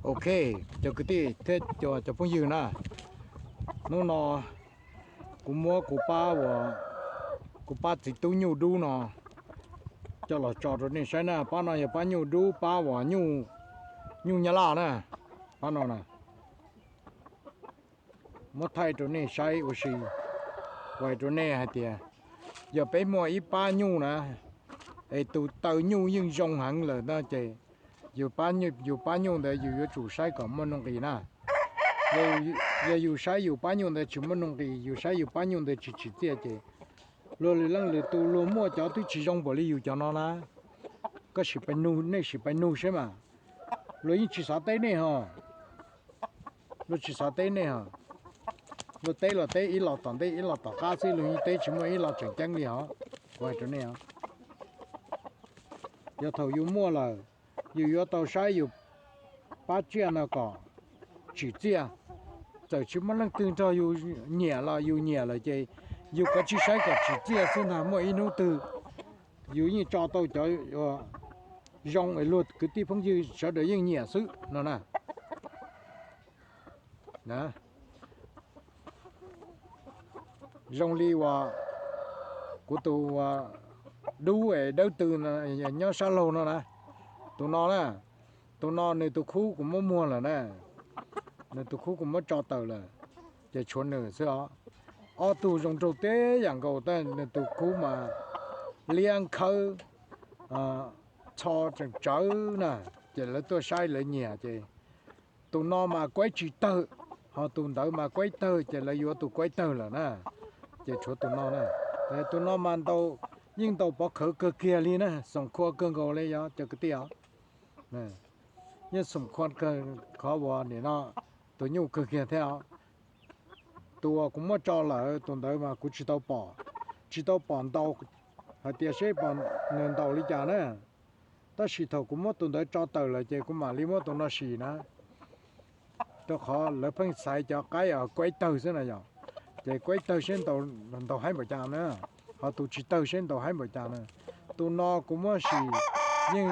Ok, cov kwv tij thiab cov phooj ywg na, hnub no kuv muab kuv pab uas kuv pab txiv tub nyuj dub no coj los tso rau nej saib na. Pab no yog pab nyuj dub, pab uas nyuj nyab laj na. Pab no na, muab thaij rau nej saib ua si, hais rau nej hais tias yog peb muaj ib pab nyuj na, es tus taw nyuj yeej zoo heev lawm no ces yus pab nyuj ntawd yus yuav tsum saib kom muaj nuj nqis na. Yog yus saib yus pab nyuj ntawd tsis muaj nuj nqis, yus saib yus pab nyuj ntawd tsis tsim txiaj ces luag lwm leej lwm tus luag muaj cov twb tsis zoo npaum li yus cov no na. Koj sim pais nug, nej sim pais nug seb mas, luag yeej tsis xav teb nej ho. Luag tsis xav teb nej ho. Luag teb los teb ib los tom ntej ib los tom qab xwb, luag yeej teb tsis muaj ib los tseem ceeb li os. Kuv hais rau nej os, yog thaum yus muaj lawm, yus yuav tau saib yus pab tsiaj no kom tsim txiaj. Txawm tsis muaj leej twg nrog yus nyiam los yus nyiam lawm ces yus kav tsij saib kom tsim txiaj xwb ntag. Muaj ib hnub twg yus yeej tso tau cov zoo es luag kwv tij phooj ywg sawv daws yeej nyiam xwb no na. Zoo li uas kuv tus dub es dawb tw nyob sab laug no na, tus no na, tus no nws tus khub kuv muab muag lawm na, nws tus khub kuv muab tso tawm lawm, ces tshuav nws xwb os. Ob tug zoo nraug teb yam nkaus, tab nws tus khub mas liab nkhawb, txho tseem tsawv na, ces lawv tuaj saib lawv nyiam ces tus no mas kuaib tsis tawg, ho tus ntawd mas kuaib tawg ces lawv yuav tus kuaib tawg lawm na, ces tshuav tus no na. Tus no mas yeej ntaus pov khawv kawg kiag li na, xoom khua kawg nkaus li os cov kwv tij os. Yeej xoom khua kawg, qhov uas nim no tus nyuj kawg kiag thiab os. Tus uas kuv muab tso lawm tus ntawd mas kuv tsis tau pom, tsis tau pom ntaus hais tias seb nws ntaus li cas na. Tab sis thaum kuv muab tus ntawd tso tawm lawm ces kuv mam li muab tus no sim na, rau qhov lawv pheej xaiv cov qaib kuaib tawg xwb na yom. Ces kuaib tawg seb ntaus haib npaum cas na, ho tus tsis tawg seb ntaus haib npaum cas na. Tus no kuv muab sim yeej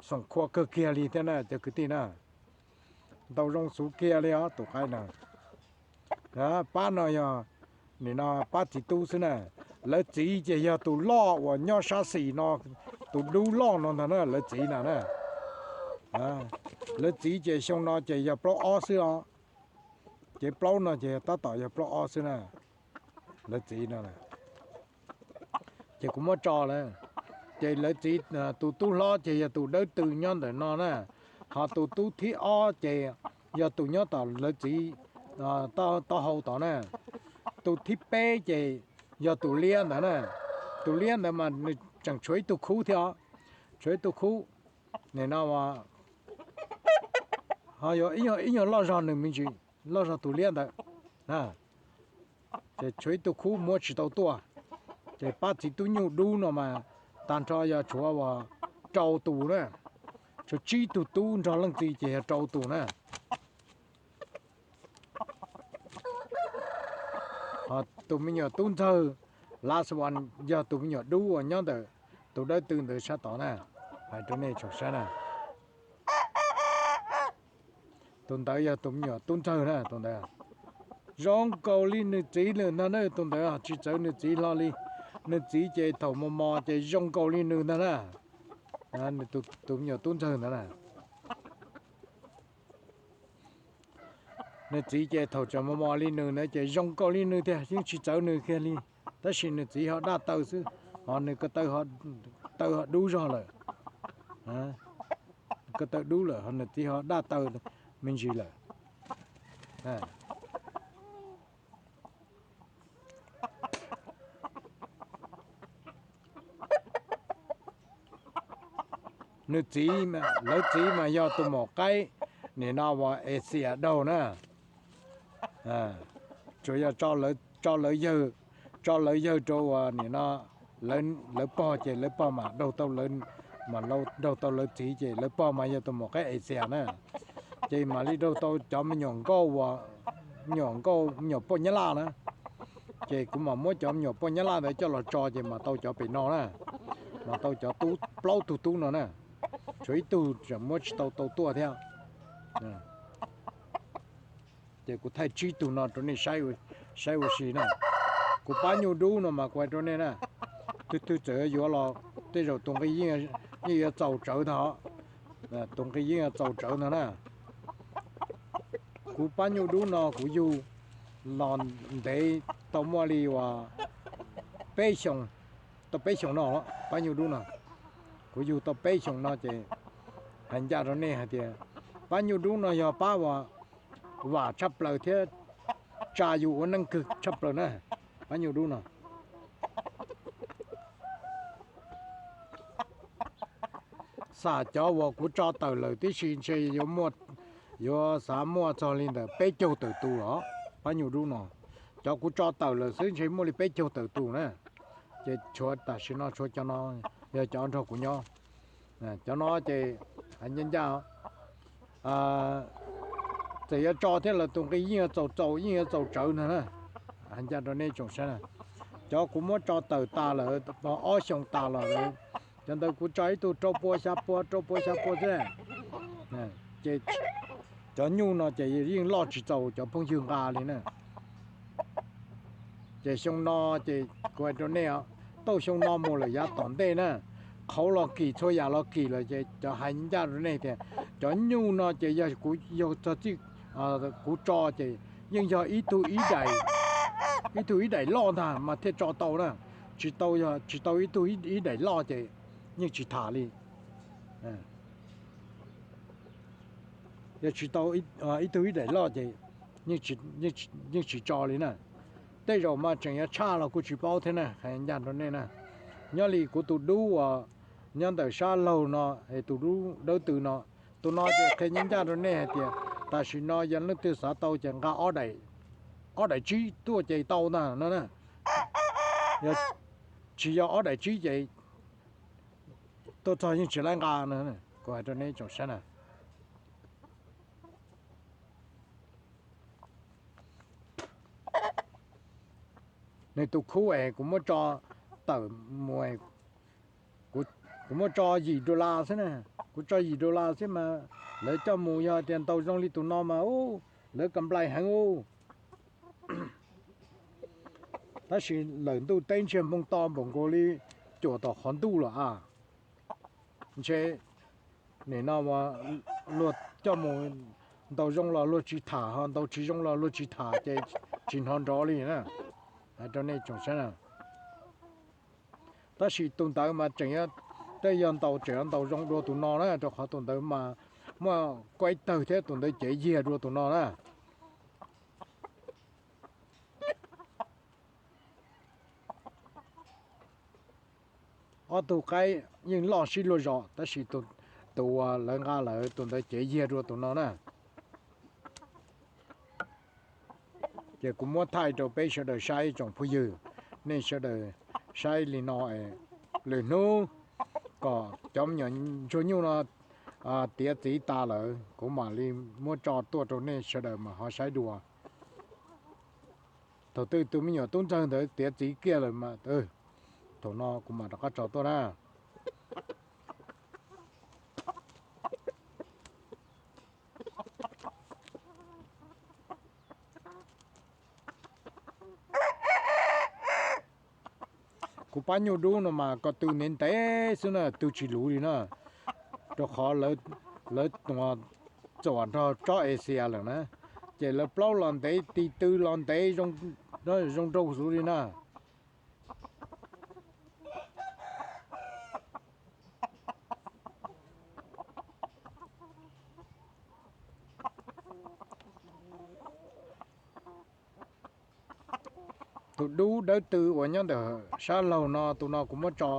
xoom khua kawg kiag li thiab na cov kwv tij na. Ntaus zoo xov kiag li os tus qaib na. Pab no yog nim no pab txiv tub xwb na. Lawv txiv ces yog tus loj uas nyob sab xis no, tus dub loj no ntag na lawv txiv na na. Lawv txiv ces xyoo no ces yog plaub ob xwb os. Ces plaub no ces tab tom yog plaub ob xwb na. Lawv txiv no ces kuv muab tso lawm. Ces lawv txiv, tus tub hlob ces yog tus dawb tw nyob ntawm no na, ho tus tub thib ob ces yog tus nyob tom lawv txiv taub hau tod na. Tus thib peb ces yog tus liab ntawd na. Tus liab ntawd mas nws tseem tshuav ib tug khub thiab os. Tshuav ib tug khub, nim no ho yog ib nyuag loj zog nws me ntsis, loj zog tus liab ntawd. Ces tshuav ib tug khub muab tsis tau tuaj. Ces pab txiv tub nyuj dub no mas tag nrho yog tshuav uas rau tus na, tshuav tsib tug tub nrog leej txiv ces yog rau tus na. Ho tus me nyuam tub ntxawg, last one, yog tus me nyuam dub uas nyob ntawm tus dawb tw ntawd sab tod na. Hais rau nej tsoom saib na, tus ntawd yog tus me nyuam tub ntxawg na, tus ntawd zoo nkaus li nws txiv lawm ntag na, tus ntawd tsis txawv nws txiv hlo li. Nws txiv ces thaum mos mos ces zoo nkaus li nws ntag na. Tus me nyuam tub ntxawg ntawd na, nws txiv ces thaum tseem mos mos li nws na ces zoo nkaus li nws tiag, yeej tsis txawv nws kiag li. Tab sis nws txiv ho daj taw xwb, ho nws ko taw ho dub zog lawm. Ko taw dub lawm ho nws txiv ho daj taw me ntsis lawm. Nws txiv, lawv txiv mas yog tus maum qaib, nim no uas Asia daug na. Tsuas yog tso lawv yawg, tso lawv yawg rau uas nim no lawv pog ces lawv pog mam daug tau, mam daug tau lawv txiv ces lawv pog mas yog tus maum qaib Asia na. Ces mam li daug tau cov me nyuam nkauj uas, me nyuam nkauj me nyuam poj nyab laj na. Ces kuv mam muab cov me nyuam poj nyab laj ntawd coj los tso ces mam tau cov pem no na, mam tau cov tub, plaub tug tub no na. Tshuav ib tug tseem muab tsis tau tau tuaj thiab. Ces kuv thaij tsib tug no rau nej saib ua si na. Kuv pab nyuj dub no mas kuv hais rau nej na, twg twg txawm yuav los tej zaum tus nqi yeej yuav txaus tsawv ntag. Tus nqi yeej yuav txaus tsawv ntag na. Kuv pab nyuj dub no kuv yug los ntev tau muaj li uas peb xyoos, tau peb xyoos no, pab nyuj dub no. Kuv yug tau peb xyoos no ces hais ncaj rau nej hais tias pab nyuj dub no yog pab uas vam tshaj plaws thiab tsa yus ua neej kawg tshaj plaws na, pab nyuj dub no. Xam cov uas kuv tso tawm lawm tib si ntshe yuav xav muaj txog li ntawm peb caug tawm tus los pab nyuj dub no. Cov kuv tso tawm lawm xwb ntshe muaj li peb caug tawm tus na. Ces tshuav tam sim no tshuav cov no yog cov nrog kuv nyob. Cov no ces hais ncaj ncaj, txawm yuav tso thiab lawm tus nqi yeej yuav txaus txaus yeej yuav txaus tsawv ntag na. Hais ncaj rau nej tsoom saib na, cov kuv muab tso tawm tas lawm ob xyoos tas los lawm, cov ntawd kuv tso ib tug rau pua xya pua rau pua xya pua xwb. Ces cov nyuj no ces yeej loj tsis txaus cov phooj ywg nqa li na. Ces xyoo no ces kuv hais rau nej os, tauj xyoo no mus lawm yav tom ntej na, qhauv los kim txhua yam los kim lawm ces cov hais ncaj rau nej tias cov nyuj no ces yog kuv yog txog txij kuv tso ces yeej yog ib tug ib daim, ib tug ib daim loj ntag mas thiaj tso tau na. Tsis tau yog tsis tau ib tug ib daim loj ces yeej tsis tham li. Yog tsis tau ib tug ib daim loj ces yeej tsis tso li na. Tej zaum mas tseem yuav tshaj los kuj tsis paub thiab na, hais ncaj rau nej na. Nyob li kuv tus dub uas nyob ntawm sab laug no, tus dub dawb tw no, tus no ces qhia ncaj ncaj rau nej hais tias tam sim no yog leej twg xav tau ces nqa ob daim tsib tuaj ces tau ntag no na. Yog tsis yog ob daim tsib ces tuaj txog yeej tsis laib nqa no. Kuv hais rau nej tsoom saib na, nws tus khub es kuv muab tso tawm mus, kuv muab tso yim dollar xwb na. Kuv tso yim dollar xwb mas lawv coj mus yog tias ntaus zoo li tus no mas lawv kam nplais heev u. Tab sis lawm ntuj teb ntsiag npoo to npaum nkaus li cuam tom qhov ntuj lawm a. Ntshe nim no luag coj mus ntaus zoo los luag tsis tham, ho ntaus tsis zoo los luag tsis tham ces tsis hnov nrov li na. Hais rau nej tsoom saib na. Tab sis tus ntawd mas tseem, tej yog ntaus tseem yuav ntaus zoo dua tus no na, rau qhov tus ntawd mas muaj kuaib tawg thiab tus ntawd cev yiag dua tus no na. Ob tug qaib yeej loj sib luag zos tab sis tus uas lawv nqa lawm tus ntawd cev yiag dua tus no na. Ces kuv muab thaij rau peb sawv daws saib tsoom phooj ywg, nej sawv daws saib li no, lwm hnub kom cov me nyuam ntsuag nyuj no tiav txiv tas lawm kuv mam li muab tso tuaj rau nej sawv daws mas ho saib dua. Thaum twg tus me nyuam tub ntxawg ntawd tiav txiv kiag lawm mas thaum no kuv mam rov qab tso tuaj na. Kuv pab nyuj dub no mas ko tw ntev ntev xwb na, tw tsis luv li na, rau qhov lawv txuam nrog tsob Asia lawm na, ces lawv plaub los ntev, tis tw los ntev, zoo nraug xwb li na. Tus dub dawb tw uas nyob ntawm sab laug no, tus no kuv muab tso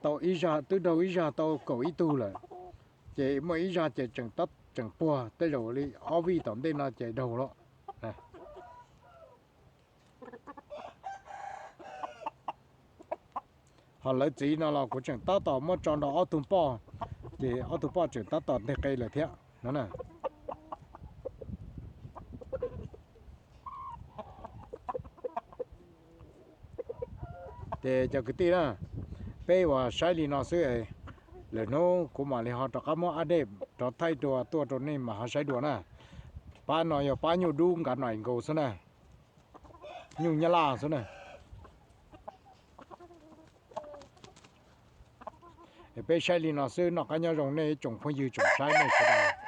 tau ib zag, twb raug ib zag tau kaum ib tug lawm, ces muaj ib zag ces tseem puag, tej zaum li ob vij tom ntej no ces raug lawm. Ho lawv txiv no los kuv tseem tab tom muab tso nrog ob tug poj, ces ob tug poj tseem tab tom nteg qe lawm thiab no na. Ces cov kwv tij na, peb uas saib li no xwb, Lwm hnub kuv mam li ho rov qab muab update rov thaij dua tuaj rau nej mas ho saib dua na. Pab no yog pab nyuj dub nkav nais nkaus xwb na, nyuj nyab laj xwb na. Peb saib li no xwb, noj qab nyob zoo nej tsoom phooj ywg tsoom saib nej sawv daws.